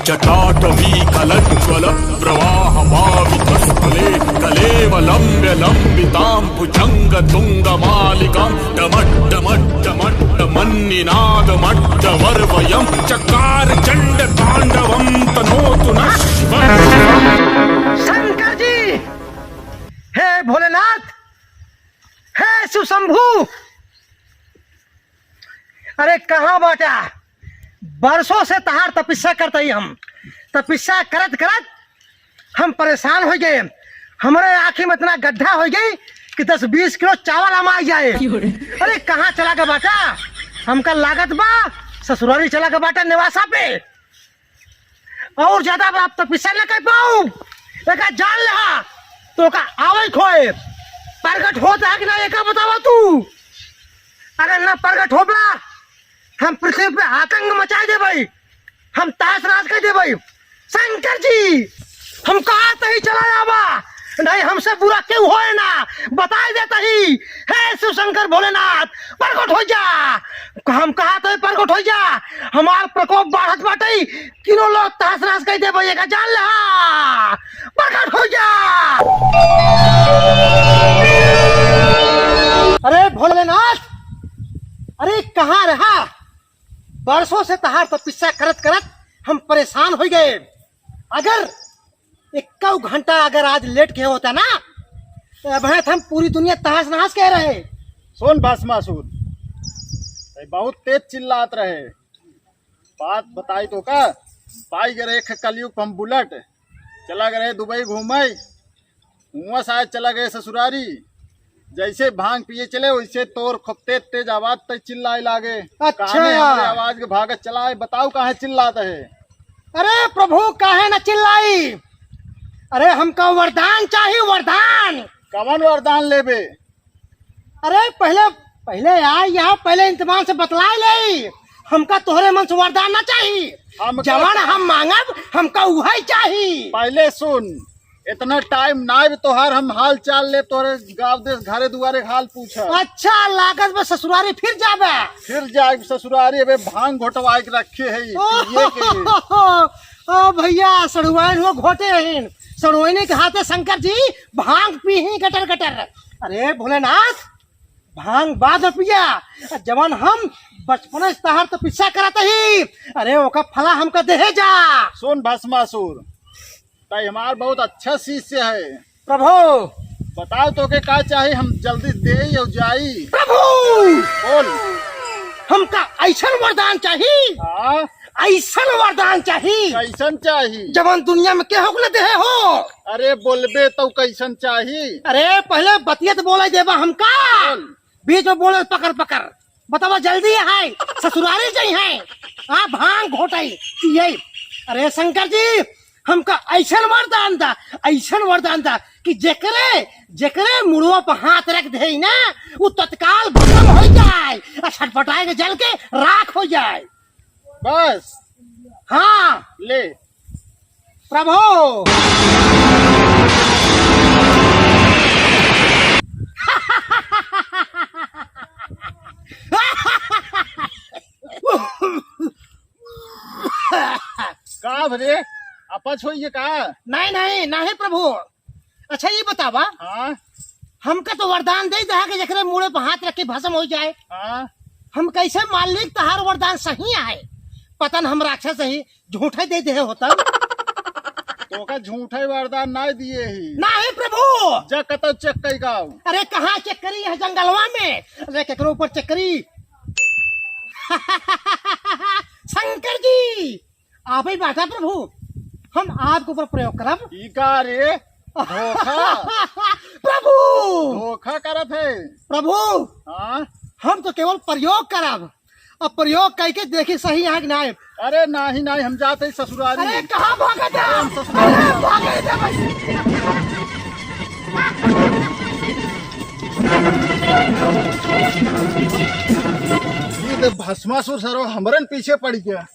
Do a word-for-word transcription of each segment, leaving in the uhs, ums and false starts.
जटाटवीकलज्ज्वलप्रवाहपावितस्थले कलेवलम्ब्य लम्बिताम्बुजङ्गतुङ्गमालिकां डमड्डमड्डमड्डमन्निनादमड्डवर्वयं चकार चण्डताण्डवं तनोतु नः शिवः। शंकर जी, हे भोलेनाथ, हे शिव शंभू, अरे कहाँ बाटा? बरसों से तहार तपस्या करत ही हम। तपस्या करत करत हम परेशान होइ गए। हमरे आँखी में इतना गड्ढा होइ गई कि दस बीस किलो चावल अमाइ जाए। अरे कहाँ चला गा बाटा? हमका लागत बा ससुरारी चला गा बाटा नेवासा पे। और ज्यादा अब तपस्या न कर पाऊ। एका जान लहा, तोका आवइ खोए। प्रगट होत है कि ना, एका बतावा तू। अगर ना प्रगट होबा, हम पृथ्वी पे आतंक मचाइ देबइ, हम तहस नहस कइ देबइ। शंकर जी, हम कहा तही चला जाबा, नहीं हमसे बुरा केहू होए ना, बताइ देत ही। हे शिव शंकर भोलेनाथ, प्रगट होइ जा। हम कहा तही प्रगट होइ जा, हमार प्रकोप बढ़त बाटइ, तीनों लोग तहस नहस कइ देबइ, एका जान लहा, प्रगट होइ जा। अरे भोलेनाथ, अरे कहाँ रहा? बरसों से तहार तपस्या करत करत हम परेशान होइ गए। अगर एक्कउ घंटा अगर आज लेट के होता ना, तो अबहे त हम पूरी दुनिया तहस नहस कइ रहे। सुन भस्मासुर, ये बहुत तेज चिल्लात रहे। बात बताई तोका, पाइ गए रहे एक कलयुग पे हम बुलेट, चला गए रहे दुबई घूमइ, हुआँ से आए चला गए ससुरारी। जइसे भांग पिए चले, वइसे तोर खूब तेज तेज आवाज तइ चिल्लाइ लागे। अच्छा। काने हमरे आवाज के भागत चला आए, बताउ काहे चिल्लात है? अरे प्रभु, काहे न चिल्लाई? अरे हमका वरदान चाही, वरदान। कवन वरदान लेबे? अरे पहिले, पहिले आइ यहाँ, पहिले इंतमान से बतलाइ लेइ। हमका तोहरे मन से वरदान न चाही। हमका जवन हम माँगब, हमका उहइ चाही। पहिले सुन, एतना टाइम नाइ बा तोहार, हम हाल चाल लेब, तोहरे गाँव देस घरे दुआरे हाल पूछब। अच्छा, लागत बा ससुरारी फिर जाबे। फिर जाइब ससुरारी, अबे भांग घोटवाइ के रखे हई, पिए के। ओ भइया, सड़ुआइन हो घोटे हइन। सड़ुआइने के हाथे शंकर जी भांग पीही गटर गटर। अरे भोलेनाथ, भांग बाद में पिया, जवन हम बचपन से तहार तपस्या करत ही, अरे ओका फला हमका देहे जा। सुन भस्मासुर, तइ हमार बहुत अच्छा शिष्य है। प्रभु। बताउ तोके का चाही, हम जल्दी देइ अउ जाई। प्रभु। बोल। हमका अइसन वरदान चाही। हाँ। अइसन वरदान चाही। कइसन चाही? जवन दुनिया में केहू के न देहे हो। अरे बोलबे तउ कइसन चाही? अरे पहिले बतिया त बोलइ देबा हमका। बोल। बीच में बोले पकर पकर। बतावा जल्दी है, ससुरारी जइहैं। हाँ, भांग घोटइ, पियइ। अरे शंकर जी, हमका अइसन वरदान दा, अइसन वरदान दा कि जेकरे, जेकरे मुड़वा पर हाथ रख देइ ना, उ तत्काल भस्म होइ जाइ अउर छटपटाइ के जल के राख होइ जाइ। बस। हाँ। ले। प्रभु। का भरे? अपच होइए का? नहीं, नहीं, नहीं प्रभु। अच्छा, ये बतावा। हाँ। हमका तो वरदान देइ दहा कि जेकरे मूड़े पर हाथ रख के भस्म होइ जाए। हाँ। हम कइसे मान ली तहार वरदान सही आए? पता न हम राक्षस ही झूठइ देइ देहे होतन। तोका झूठइ वरदान नाहीं दिए ही। नाहीं प्रभु। जा कतउ check कइ गाव। अरे कहाँ check करी, यह जंगलवा में? अरे केकरो ऊपर check करी। शंकर जी, आपइ बाटा प्रभु, हम आपके ऊपर प्रयोग करब। ई का रे? धोखा। प्रभु। धोखा करत है। प्रभु। हाँ? हम तो केवल प्रयोग करब। अब प्रयोग कइके देखी सही है कि नाहीं। अरे नाहीं, नाहीं, हम जात ही ससुरारी। अरे कहाँ भागत है? अरे हम ससुरारी। अरे भागत है भाई। ये तो भस्मासुर सरवा हमरन पीछे पड़ि गया।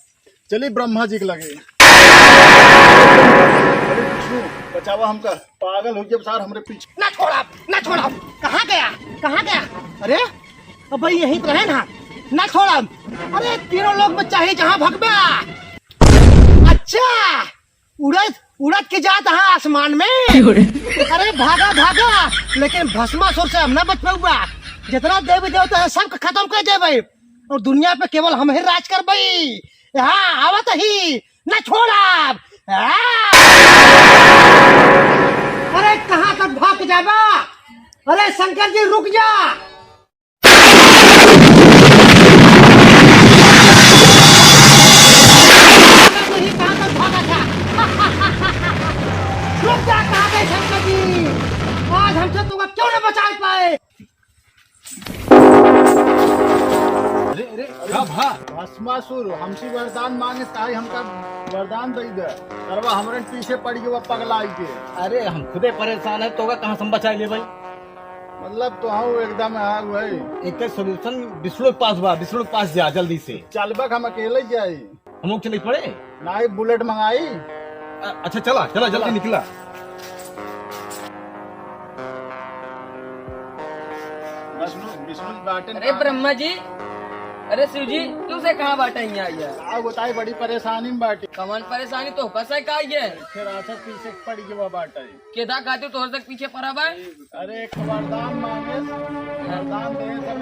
चली ब्रह्मा जी के लगे। अरे विष्णु, बचावा हमका, पागल होइ गया सार हमरे पीछे। ना छोड़ा, ना छोड़ा। कहाँ गया, कहाँ गया? अरे, अब भाई यहीं तो रहे ना, ना छोड़ा। अरे तीनों लोग में चाहे जहाँ भगबा। अच्छा, क्या? उड़त, उड़त के जात है आसमान में। अरे भागा, भागा, लेकिन भस्मासुर से हम ना बच पाऊबा। जितना देवी देवता है, सबके खत्म कर देबे और दुनिया पे केवल हम ही राज करबे। हाँ, आवत ही, ना छोड़ब। हाँ। अरे कहाँ तक भाग जाबा? अरे शंकर जी, रुक जा। रुक जा, कहाँ गए शंकर जी? आज हमसे तुमको क्यों न बचा पाए? अरे, अरे, का भा? भस्मासुर, हमसे वरदान मांगे, ताई हमका वरदान दे दे। करवा हमरे पीछे पड़ गया, पगला के। अरे, हम खुदे परेशान है, तो का कहाँ से हम बचा ले भाई? मतलब तो हाँ, एकदम है वही। एक solution विष्णु के पास बा, विष्णु के पास जा जल्दी से। चलबक हम अकेले जाई। हम लोग चले पड़े? नाई बुलेट मंगाई। अ-, अच्छा चला, चला जल्दी चला। निकला। विष्णु, विष्णु जी बाटे अरे ना। ब्रह्मा जी, अरे शिव जी, तू से कहाँ बाटे यहाँ आइया? का बताई, बड़ी परेशानी में बाटे। कवन परेशानी तो फंसा का ये? फिर आछा पीछे पड़ गया बाटे। केदा खातिर तोहर तक पीछे पड़ा बा? अरे, एक वरदान मांगे, वरदान दे सब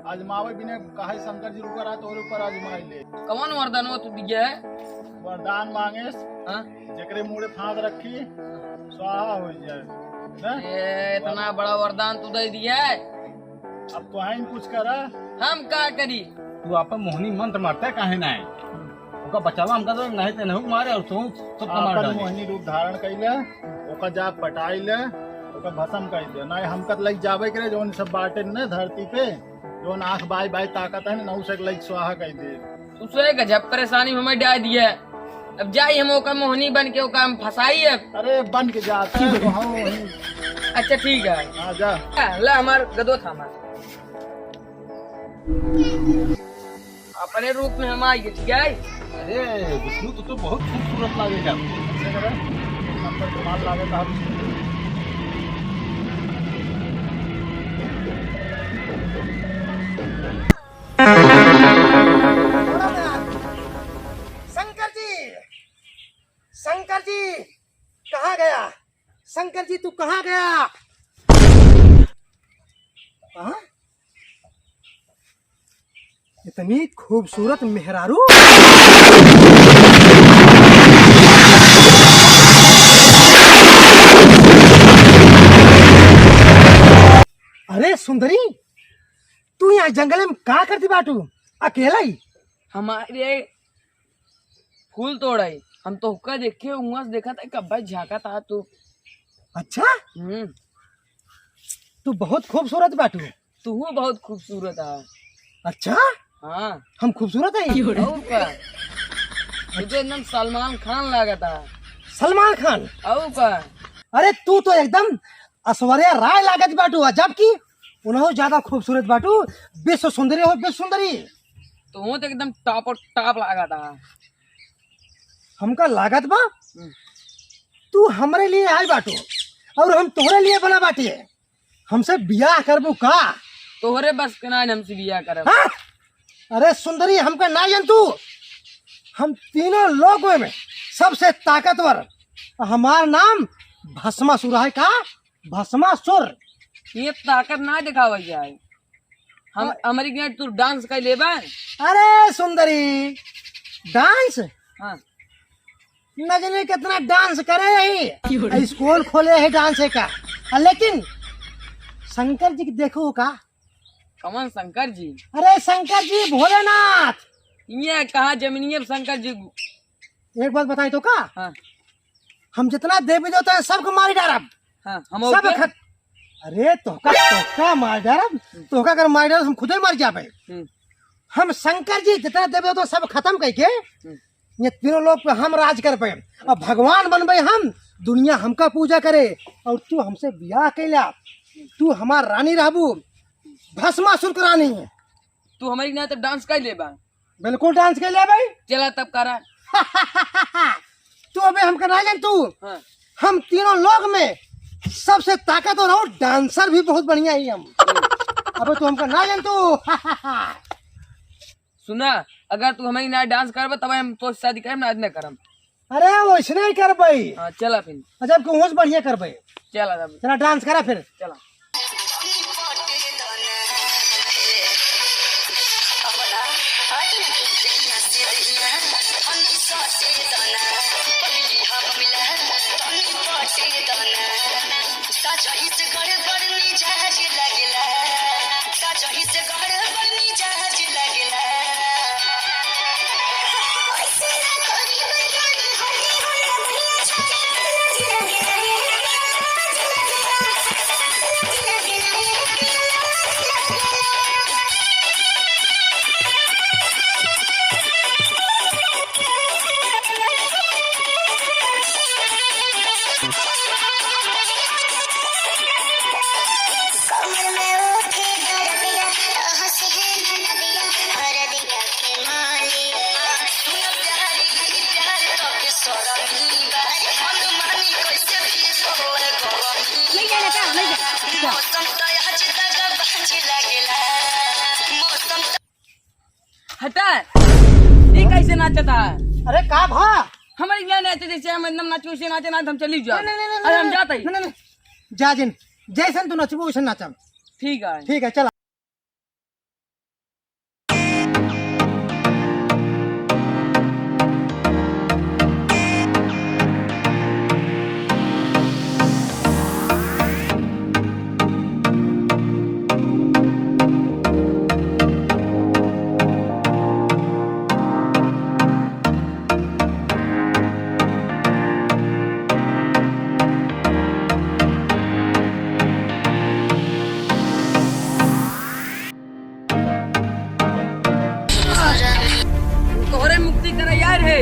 आजमावे बिने, काहे शंकर जी रुका रहा, तोहरे ऊपर आजमाई ले। कवन वरदान वो तू दिया है? वरदान मांगे, हाँ? जेकरे मुड़े फांद रखी, स्वाहा हो जाए। ना? ए, इतना बड़ा वरदान तू दे दिया है। अब तो है कुछ करा। हम का करी? तू आपन मोहनी मंत्र मारता है, काहे ना है? ओका बचावा हमका तो नहीं ते नहीं मारे और सोच सबका मार आपन डाले। मोहिनी रूप धारण कइले, ओका जा पटाई ले, ओका भस्म कर दे। नहीं हमका तो लग जावे करे, जौन सब बाटे न धरती पे, जौन आंख बाई बाई ताकत है ना, उसे लग स्वाहा कर दे। तू से गजब परेशानी में हमें डाल दिया। अब जाई हम ओका मोहनी बन के ओका हम फंसाई अब। अरे बन के जाता है तो हम वहीं। अच्छा ठीक है। हाँ जा। ला हमार गदो थामा। अपने रूप में हम आइए, ठीक है? अरे विष्णु, तू तो बहुत खूबसूरत लागेगा। अच्छा करा, एक नंबर कमाल लागेगा। शंकर जी, शंकर जी, कहाँ गया? शंकर जी, तू कहाँ गया? हाँ? इतनी खूबसूरत मेहरारू। अरे सुंदरी, तू यहाँ जंगल में का करती बाटू अकेला ही? हमारे फूल तोड़ाई, हम तोहका देखे हुआ से देखा था, कब्बा झाका था तू। अच्छा, हम्म। तू बहुत खूबसूरत बाटू। तू बहुत खूबसूरत है। अच्छा, हाँ। हम खूबसूरत है? और का? तू तो एकदम सलमान खान लागत है। सलमान खान? और का? अरे तू तो एकदम ऐश्वर्या राय लागत बाटू, जबकि उन्हों ज्यादा खूबसूरत बाटू, विश्व सुंदरी हो, विश्व सुंदरी। तू तो एकदम टॉप और टॉप लागत है। हमका लागत बा, हम्म। तू हमरे लिए आए बाटू और हम तोहरे लिए बना बाटी। हमसे बियाह करबू का? तोहरे बस के ना हमसे बियाह करब। हाँ? अरे सुंदरी, हमका ना जान तू। हम तीनों लोगों में सबसे ताकतवर, हमार नाम भस्मासुर है का? भस्मासुर। ये ताकत ना दिखावल जाए। हम, हाँ। हमरी के तू डांस कर लेबा? अरे सुंदरी, डांस? हाँ। न जाने कितना डांस करे ही। क्यों रे? स्कूल खोले है डांस का। आ, लेकिन शंकर जी के देखो का? कौन शंकर जी? अरे शंकर जी, भोलेनाथ। ये कहाँ जमीनिये पे शंकर जी? एक बात बताई तो का? हाँ। हम जितना देवी देवता है सबको मारी डारब। हाँ, हम सब ओके? खत-, अरे तोहका, तोहका मार डारब, तोहका अगर मार डारब हम खुदे मर जाबे। हम्म। हम शंकर जी जितना देवी देवता सब खत्म करके हम्म। ये तीनों लोग पे हम राज करबे, अब भगवान बनबे हम, दुनिया हमका पूजा करे और तू हमसे बियाह कैला, तू हमार रानी रहबू, भस्मासुर के रानी। तू हमारी ना तो डांस कर लेबा। बिल्कुल डांस कर लेबे। चला तब करा। तू अबे हमका ना जान तू। हाँ। हम तीनों लोग में सबसे ताकतवर और डांसर भी बहुत बढ़िया ही हम। अबे तू हमका ना जान तू। सुना, अगर तू हमारी ना डांस करबा तब हम तो शादी करब ना, आज ना करम। अरे, वैसने ही करबे। हाँ, चला फिर। अच्छा, अब कुछ बढ़िया करबे। चला तब। चला, dance करा फिर। चला। हटा, ये कैसे नाचता है? अरे का भा? हमारे यहाँ नाचे जैसे हम एकदम नाचो वैसे नाचे ना, हम चली जाओ। नहीं, नहीं, नहीं, अरे हम नहीं, जाते ही। नहीं, नहीं, नहीं। जा जिन, जैसन तू नचबो वैसन नाचब। ठीक है। ठीक है, चला। तोहरे मुक्ति करे यार है।